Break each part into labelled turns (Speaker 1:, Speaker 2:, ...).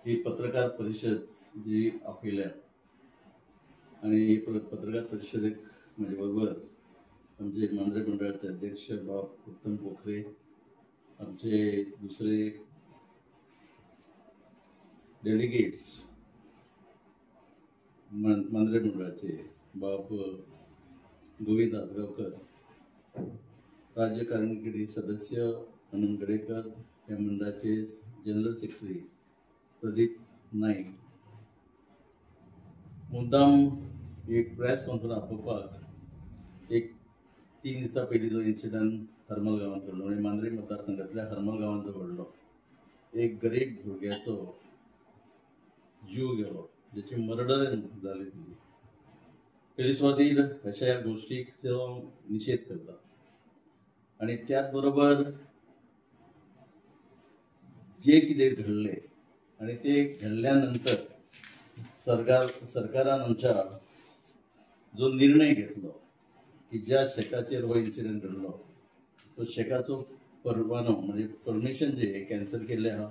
Speaker 1: ही पत्रकार परिषद जी आपयल्या आनी ही पत्रकार परिषदेक म्हजे बरोबर आमचे मांद्रे मंडळाचे अध्यक्ष बाब उत्तम पोखरे, आमचे दुसरे डेलिगेट्स मांद्रे मंडळाचे बाब गोविंद आजगांवकर, राज्य कार्यकारिणी सदस्य अनंत गडेकर, ह्या मंडळाचे जनरल सेक्रेटरी प्रदीप नाईक. मुद्दाम एक प्रेस कॉन्फरन्स आपोवपाक एक 3 दिसां पयलीं जो इन्सिडंट हरमल गांवांत घडलो, म्हणजे मांद्रे मतदारसंघांतल्या हरमल गांवांत जो घडलो, एक गरीब भुरग्याचो जीव गेलो, ज्याची मर्डर जाली. तुजी पयली सुवातीर अशा ह्या गोश्टीचो निशेध करता आनी त्याच बरोबर जे कितें घडलें आनी ते घडल्या नंतर सरकारान आमच्या जो निर्णय घेतलो की ज्या शेकाचेर हो इन्सिडंट घडलो तो शेकाचो परवानो म्हणजे परमिशन जे कॅन्सल केल्लें आहा.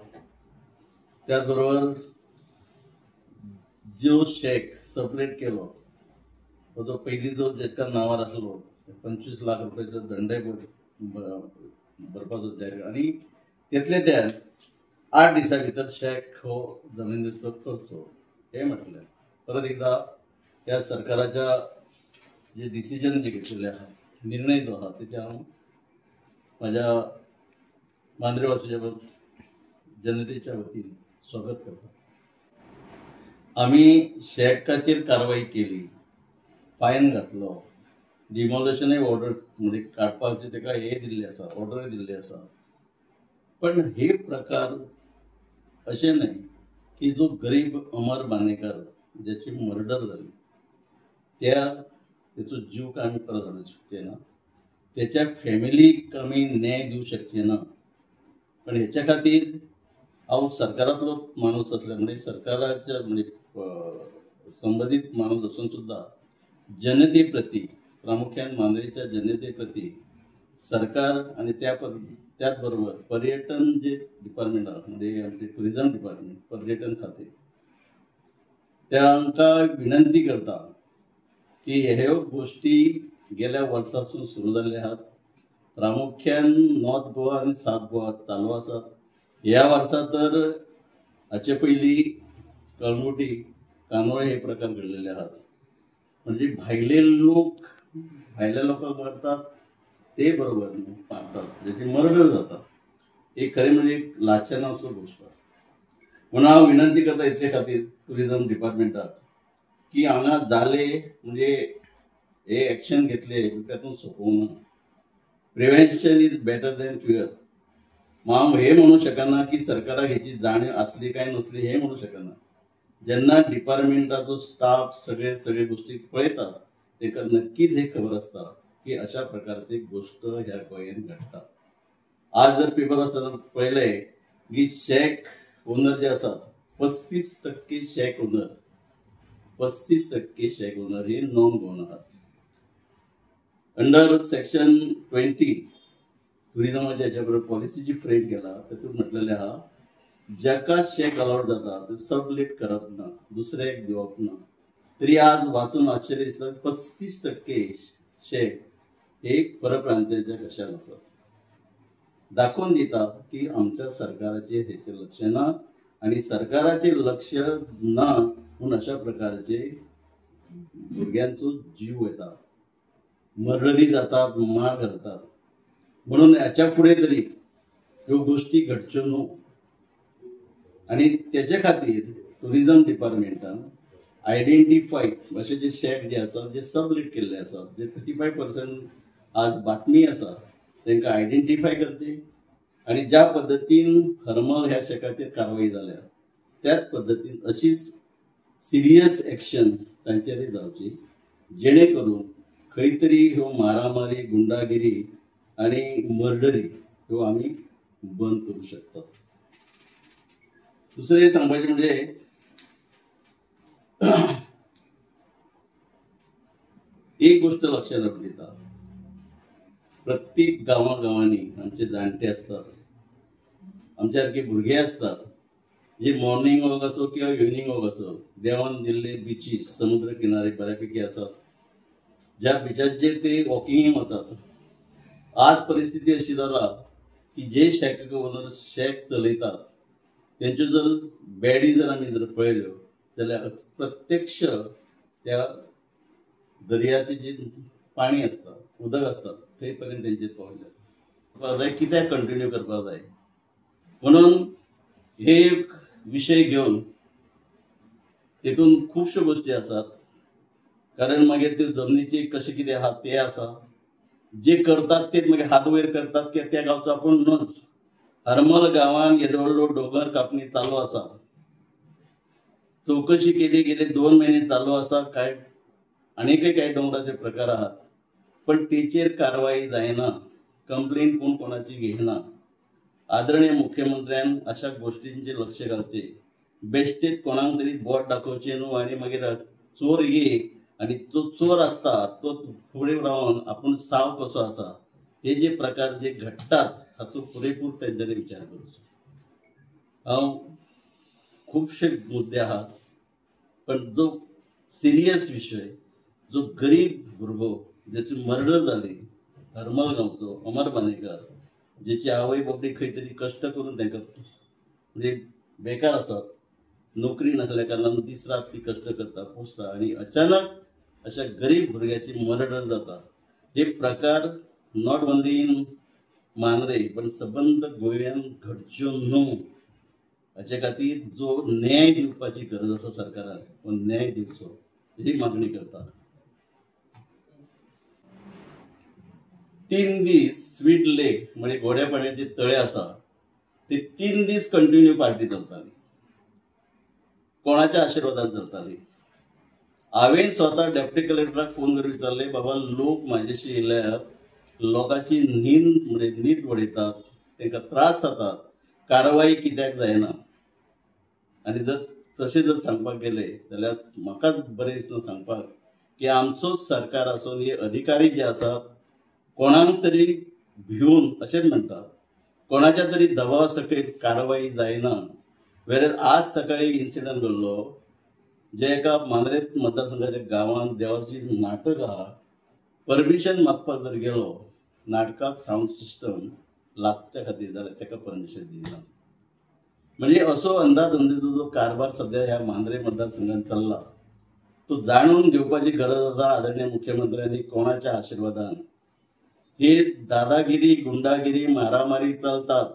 Speaker 1: त्याच बरोबर जो शेक सबलेट केलो तो जो पयलीं जो जेका नांवार आसलो 25 लाख रुपयाचो दंडय भरपाचो जाहीर आनी तेतले त्या 8 दिसां भितर शेक हो जमीनदोस्त करचो हें म्हटलें. परत एकदा ह्या सरकाराच्या जे डिसिजन जे घेतलेले आहा, निर्णय जो आहा तेचे हांव म्हाज्या मांद्रेवासीच्या जनतेच्या वतीन स्वागत करता. आमी शेकाचेर कारवाई केली, फायन घातलो, डिमॉलिशनय ऑर्डर म्हणजे काडपाचे तेका हे दिल्ले आसा, ऑर्डर दिल्ली आसा. पण हे प्रकार अशें न्हय की जो गरीब अमर मानेकर ज्याची मर्डर जाली त्या तेचो जीव काय आमी परत हाडूंक शकचे ना, त्याच्या फॅमिलीक आमी न्याय दिवंक शकचे ना. पण हेच्या खातीर हांव सरकारांतलो माणूस आसल्या म्हणजे सरकाराच्या म्हणजे संबंदीत माणूस आसून सुद्दां जनते प्रती, प्रामुख्यान मांद्रेच्या जनते प्रती सरकार आनी त्याच बरोबर पर्यटन जे डिपार्टमेंट आहा म्हणजे आमचे टुरिजम डिपार्टमेंट, पर्यटन खातें, तांकां विनंती करता की ह्यो गोश्टी गेल्या वर्सासून सुरू जाल्ले आहात, प्रामुख्यान नॉर्थ गोवा आनी सावथ गोवा चालू आसात. ह्या वर्सा तर हाचे पयलीं कळंगुटी, कांदोळे हे प्रकार घडलेले आहात. म्हणजे भायले लोक भायल्या लोकांक मारतात ते बरोबर न्हू मारतात, ज्याची मर्डर जाता. हे खरें म्हणजे एक लाचनाचो गोश्ट आसा. म्हणून हांव विनंती करता इतले खातीर टुरिजम डिपार्टमेंटाक की हांगा जाले म्हणजे हे एक्शन घेतले तातूंत सोंपोवंक ना. Prevention is better than cure. हांव हे म्हणूंक शकना की सरकाराक हेची जाणीव आसली काय नसली हें म्हणूंक शकना. जेन्ना डिपार्टमेंटाचो स्टाफ सगळे सगळे गोश्टी पळयता तांकां नक्कीच हे खबर आसता की अशा प्रकारची गोश्ट ह्या गोंयांत घडटा. आज जर पेपर आसतना पळयलें की शॅक ओनर जे आसात 35% शॅक ओनर, 35% शॅक ओनर हे नॉन गोवन आहात. अंडर सेक्शन 20 टुरिजमाच्या हेच्या बरोबर पॉलिसी जी फ्रेम केला तातूंत म्हटलेलें आहा ज्याका शॅक अलावड जाता ते सबलेट करप ना, दुसऱ्याक दिवप ना. तरी आज वाचून आश्चर्य दिसता 35% शॅक हे परप्रांतीयाच्या कशान आसात. दाखोवन दिता की आमच्या सरकाराचेर हेचें लक्ष ना आनी सरकाराचेर लक्ष ना म्हूण अशा प्रकारचे भुरग्यांचो जीव वता, मर्डरी जातात, मार घालतात. म्हणून ह्याच्या फुडें तरी ह्यो गोश्टी घडच्यो न्हू आनी तेचे खातीर टुरिजम डिपार्टमेंटान आयडेंटिफाय अशे जे शॅक जे आसात जे सबलेट केल्ले आसात, जे 35% आज बातमी आसा तांकां आयडेंटिफाय करचे आनी ज्या पद्दतीन हरमल ह्या शॅकाचेर कारवाई जाल्या त्याच पद्दतीन अशीच सिरियस एक्शन तांचेरय जावची, जेणे करून खंय तरी ह्यो मारामारी, गुंडागिरी आनी मर्डरी ह्यो आमी बंद करूं शकतात. दुसरें सांगपाचें म्हणजे एक गोश्ट लक्षांत आपली, प्रत्येक गांवागांवांनी आमचे जाणटे आसतात, आमच्या सारके भुरगे आसतात, जे मॉर्निंग वॉक असो किंवा इव्हनिंग वॉक असो, देवान दिल्ले बिचीस समुद्र किनारे बऱ्यापैकी आसात, ज्या बिचांचेर ते वॉकिंगूय वतात. आज परिस्थिती अशी जाला की जे शॅक ओनर शॅक चलयतात तेंच्यो जर बेडी जर आमी जर पळयल्यो जाल्यार प्रत्यक्ष त्या दर्याचे जे पाणी आसता, उदक आसता थंय पर्यंत तेंचेर पाविल्लें आसता. जाय कित्याक कंटिन्यू करपाक जाय म्हणून हे एक विशय घेवन तेतून खुबश्यो गोश्टी आसात. कारण मागीर त्यो जमनीचे कशें कितें आहा ते आसा, जे करतात ते मागीर हात वयर करतात की त्या गांवचो आपूण न्हूच. हरमल गांवांत येदो व्हडलो दोंगर कापणी चालू आसा, चवकशी केली गेले 2 महिने चालू आसा, काय आनीकय कांय दोंगराचे प्रकार आहात, पण तेचेर कारवाई जायना, कंप्लेन कोण कोणाची घेयना. आदरणीय मुख्यमंत्र्यान अशा गोष्टींचे लक्ष घालचे, बेश्टेच कोणाक तरी बोट दाखोवचें न्हू आनी मागीर चोर ये आनी तो चोर आसता तो फुडें रावन आपूण साव कसो आसा, हे जे प्रकार जे घडटात हाचो पुरेपूर तेंच्यांनी विचार करचो. हांव खुबशे मुद्दे आहात, पण जो सिरियस विशय, जो गरीब भुरगो ज्याची मर्डर जाली हरमल गांवचो अमर बानेकर, ज्याची आवय बापूय खंय तरी कश्ट करून तांकां म्हणजे बेकार आसात, नोकरी नासल्या कारणान दीस रात ती कश्ट करता पोसता आनी अचानक अशा गरीब भुरग्याची मर्डर जाता. हे प्रकार not only in Mandrem पण सबंद गोंयांत घडच्यो न्हू हाचे खातीर जो न्याय दिवपाची गरज आसा सरकारान, तो न्याय दिवचो ही मागणी करता. 3 दीस स्वीट लेक म्हणजे गोड्या पाण्याचे तळे आसा ते 3 दीस कंटिन्यू पार्टी चलताली, कोणाच्या आशिर्वादान चलताली. हांवें स्वता डेप्युटी कलेक्टराक फोन करून विचारले, बाबा लोक म्हाजेशी येयल्यार लोकांची न्हीद म्हणजे न्हीद वडयतात, तांकां त्रास जातात, कारवाई कित्याक जायना. आनी जर तशें जर सांगपाक गेले जाल्यार म्हाकाच बरें दिसना सांगपाक की आमचोच सरकार आसून हे अधिकारी जे आसात कोणाक तरी भिवन अशेंच म्हणटात, कोणाच्या तरी दबावा सकयल कारवाई जायना. वेर आज सकाळी इन्सिडंट घडलो जे एका मांद्रे मतदारसंघाच्या गांवांत देवाची नाटक आहा, परमिशन मागपाक जर गेलो नाटकाक सावंड सिस्टम लागच्या खातीर जाल्यार ताका परमिशन दिना. म्हणजे असो अंदाधुंदीचो जो कारभार सध्या ह्या मांद्रे मतदारसंघात चल्ला तो जाणून घेवपाची गरज आसा. आदरणीय मुख्यमंत्र्यांनी कोणाच्या आशिर्वादान हे दादागिरी गुंडागिरी मारामारी चलतात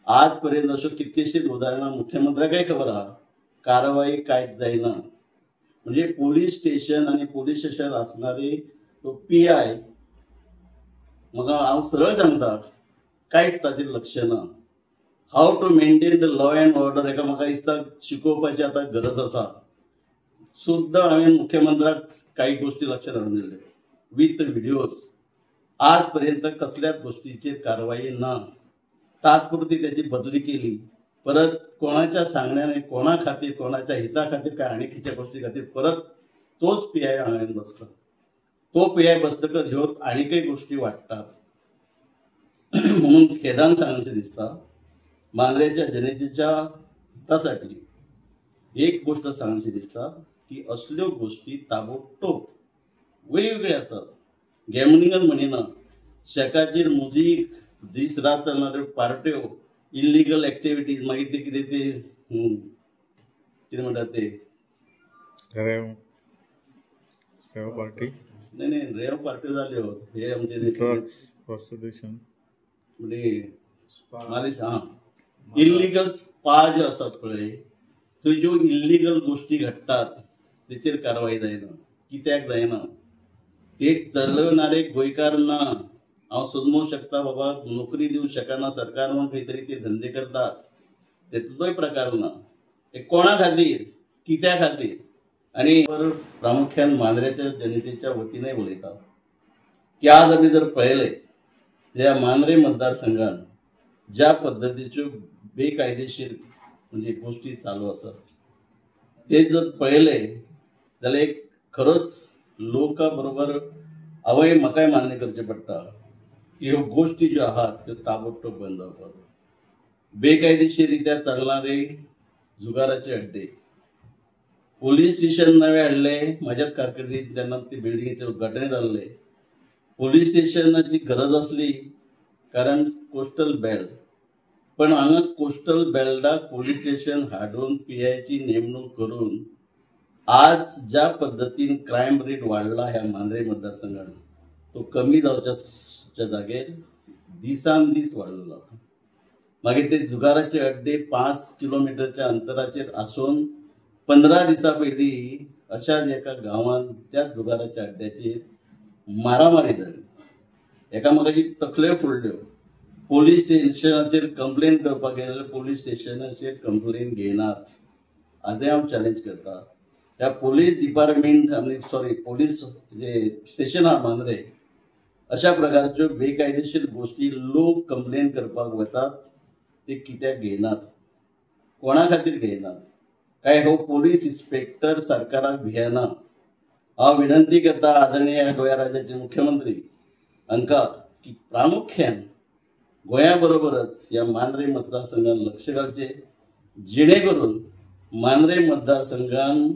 Speaker 1: आजपर्यंत अश्यो कितकेशीच उदाहरणां मुख्यमंत्र्याकय खबर आहा, कारवाई कांयच जायना. म्हणजे पोलीस स्टेशन आनी पोलीस स्टेशन आसणारी तो पी I म्हाका हांव सरळ सांगता कांयच ताचेर लक्ष ना. How to maintain the law and order हेका म्हाका दिसता शिकोवपाची आतां गरज आसा. सुद्दां हांवें मुख्यमंत्र्याक कांय गोश्टी लक्षांत हाडून दिल्यो विथ व्हिडियोज. आजपर्यंत कसल्याच गोष्टीचेर कारवाई ना. तात्पुरती त्याची बदली केली, परत कोणाच्या सांगण्याने कोणा खातीर कोणाच्या हिता खातीर काय आनी खंयच्या गोष्टी खातीर परत तोच पी I हांवें बसला. तो पी I बसतकच ह्यो आनीकय गोष्टी वाडटात. म्हणून खेदान सांगचें दिसता मांद्रेच्या जनतेच्या हितासाठी एक गोष्ट सांगची दिसता की असल्यो गोष्टी ताबडतोब वेगवेगळे आसात. गॅमलिंगान म्हणिना, शेकाचेर म्युजीक, दीस रात चलणाऱ्यो पार्ट्यो, इल्लिगल एक्टिविटीज, मागीर ते कितें ते कितें म्हणटात ते
Speaker 2: रेव पार्टी,
Speaker 1: नाही नाही रेव पार्ट्यो जाल्यो हे आमचे
Speaker 2: ड्रग्स प्रोस्टिट्यूशन
Speaker 1: म्हणजे मालिश, हां इल्लिगल स्पा जे आसात पळय थंय ज्यो इल्लिगल गोश्टी घडटात तेचेर कारवाई जायना. कित्याक जायना? ते चलवणारे गोंयकार ना. हांव समजूंक शकता बाबा नोकरी दिवंक शकना सरकार म्हणून खंय तरी ते धंदे करतात, तेतलोय प्रकार ना. हे कोणा खातीर कित्या खातीर? आनी प्रामुख्यान मांद्रेच्या जनतेच्या वतीनय उलयता की आज आमी जर पळयलें जाल्यार मांद्रे मतदारसंघान ज्या पद्दतीच्यो बेकायदेशीर म्हणजे गोश्टी चालू आसात ते जर पळयलें जाल्यार एक खरोच लोका बरोबर हांवय म्हाकाय मान्य करचें पडटा की ह्यो गोश्टी ज्यो आहात त्यो ताबडतोब बंद जावपाक. बेकायदेशीर रित्या चलणारे जुगाराचे अड्डे. पोलीस स्टेशन नवे हाडले, म्हाज्याच कारकिर्दीत जेन्ना ती बिल्डिंगेचें उद्घाटन जाल्लें. पोलीस स्टेशनाची गरज आसली कारण कोस्टल बेल्ट, पण हांगा कोस्टल बेल्टाक पोलीस स्टेशन हाडून पीआयची नेमणूक करून आज ज्या पद्दतीन क्रायम रेट वाडला ह्या मांद्रे मतदारसंघात तो कमी जावच्या जागेर दिसान दीस वाडलो. मागीर ते जुगाराचे अड्डे 5 किलोमिटरच्या अंतराचेर आसून 15 दिसां पयलीं अशाच एका गांवांत त्या जुगाराच्या अड्ड्याचेर मारामारी जाली, एकामेकाची तकल्यो फोडल्यो. पोलीस स्टेशनाचेर कंप्लेन करपाक गेले, पोलीस स्टेशनाचेर कंप्लेन घेयनात. आजय हांव चॅलेंज करता ह्या पोलीस डिपार्टमेंट आनी सॉरी पोलीस जे स्टेशन आहा मांद्रे, अशा प्रकारच्यो बेकायदेशीर गोश्टी लोक कंप्लेन करपाक वतात ते कित्याक घेयनात, कोणा खातीर घेयनात? काय हो पोलीस इन्स्पेक्टर सरकाराक भियेना? हांव विनंती करता आदरणीय गोंया राज्याचे मुख्यमंत्री हांकां की प्रामुख्यान गोंया बरोबरच ह्या मांद्रे मतदारसंघान लक्ष घालचें, जेणे करून मांद्रे मतदारसंघान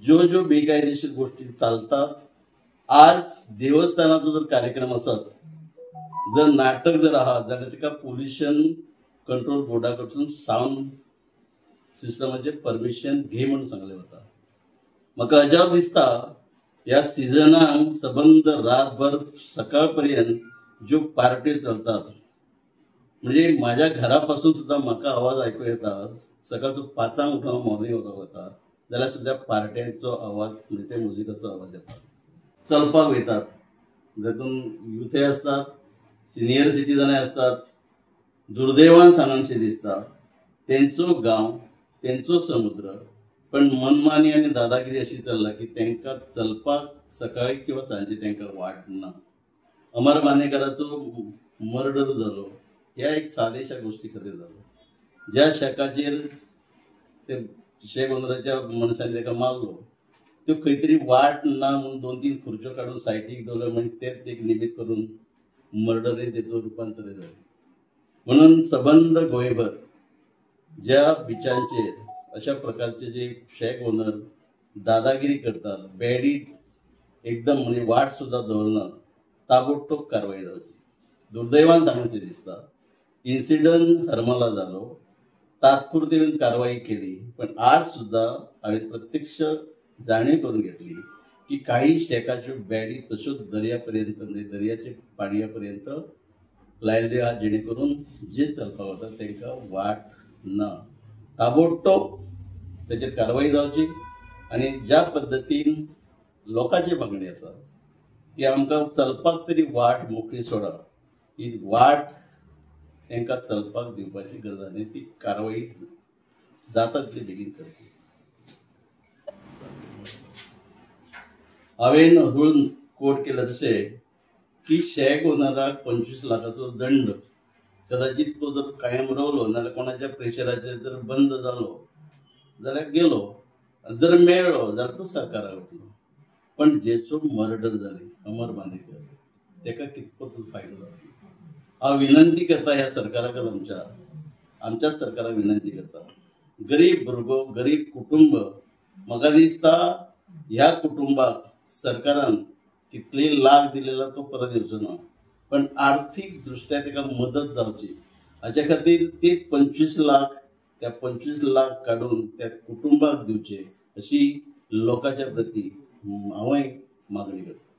Speaker 1: ज्यो ज्यो बेकायदेशीर गोश्टी चालतात. आज देवस्थानाचो जर कार्यक्रम आसत, जर नाटक जर आहा जाल्यार तिका पोल्युशन कंट्रोल बोर्डा कडसून सावंड सिस्टमाचें परमिशन घे म्हणून सांगलें वता. म्हाका अजाप दिसता ह्या सिजनाक सबंद रातभर सकाळ पर्यंत ज्यो पार्ट्यो चलतात, म्हणजे माझ्या घरा पासून सुद्दां म्हाका आवाज आयकूं येता. सकाळचो 5 उठून मॉर्निंग वॉकाक वता जाल्यार सुद्दां पार्ट्यांचो आवाज म्हणजे ते म्युजिकाचो आवाज येता. चलपाक वयतात जातून युथय आसतात, सिनियर सिटीजनय आसतात. दुर्दैवान सांगनशें दिसता तेंचो गांव, तेंचो समुद्र, पण मनमानी आनी दादागिरी अशी चल्ला की तांकां चलपाक सकाळी किंवा सांजे तांकां वाट ना. अमर मानेकराचो मर्डर जालो ह्या एक सादेशा गोश्टी खातीर जालो. ज्या शेकाचेर ते शेख ओनराच्या मनशान ताका मारलो, त्यो खंय तरी वाट ना म्हणून 2-3 खुर्च्यो काडून सायटीक दवरल्यो म्हण तेच एक निमीत करून मर्डरीन तेचो रुपांतर जालें. म्हणून सबंद गोंयभर ज्या बिचांचेर अशा प्रकारचे जे शेक ओनर दादागिरी करतात, बेडी एकदम म्हणजे वाट सुद्दां दवरनात, ताबडतोब कारवाई जावची. दुर्दैवान सांगचें दिसता इन्सिडंट हरमला जालो, तात्पुरती कारवाई केली, पण आज सुद्दां हांवें प्रत्यक्ष जाणीव करून घेतली की काही शेकाच्यो बेडी तश्योच दर्या पर्यंत म्हणजे दर्याचे पाणया पर्यंत लायल्ल्यो आहा, जेणे करून जे चलपाक वता तांकां वाट ना. ताबडतोब ताचेर कारवाई जावची आनी ज्या पद्दतीन लोकांची मागणी आसा की आमकां चलपाक तरी वाट मोकळी सोडा, ही वाट तांकां चलपाक दिवपाची गरज आनी ती कारवाई जाता तितली बेगीन करची. हांवें हजून कोट केला तशें की शेक ओनराक 25 लाखाचो दंड, कदाचित तो जर कायम रावलो नाजाल्यार कोणाच्या प्रेशराचेर जर बंद जालो जाल्यार गेलो, जर मेळ्ळो जाल्यार तो सरकाराक वतलो. पण जेचो मर्डर जालें अमर मानेकर ताका कितपत फायदो जातलो? हांव विनंती करता ह्या सरकाराक, आमच्याच सरकाराक विनंती करता, गरीब भुरगो, गरीब कुटुंब, म्हाका दिसता ह्या कुटुंबाक सरकारान कितले लाख दिलेला तो परत येवचो ना, पण आर्थिक दृष्ट्या ताका मदत जावची हाच्या खातीर ते 25 लाख, त्या 25 लाख काडून त्या कुटुंबाक दिवचे अशी लोकांच्या प्रती हांवूय मागणी करता.